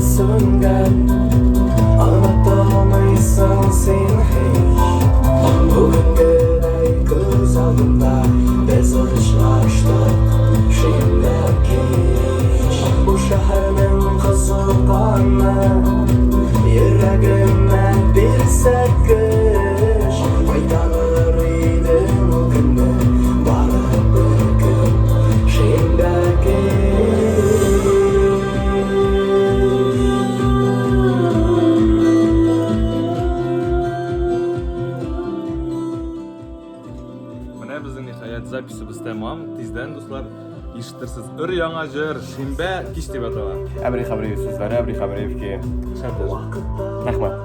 Сүнгән Онытылмыйсың син һич Бүгенгедәй күз алдымда Без очраштык шимбә кич Бу шәһәрнең кызу каны Йөрәгемә бирсә көч Кайтарыр идем ул көнне Бары бер көн шимбә кич Менә безнең ниһаять записебез тәмам. Тиздән, дуслар, ишетерсез. Өр яңа җыр, шимбә кич дип атала. Әбри Хәбриев сүзләре, Әбри Хәбриевки. Шәп. Рәхмәт.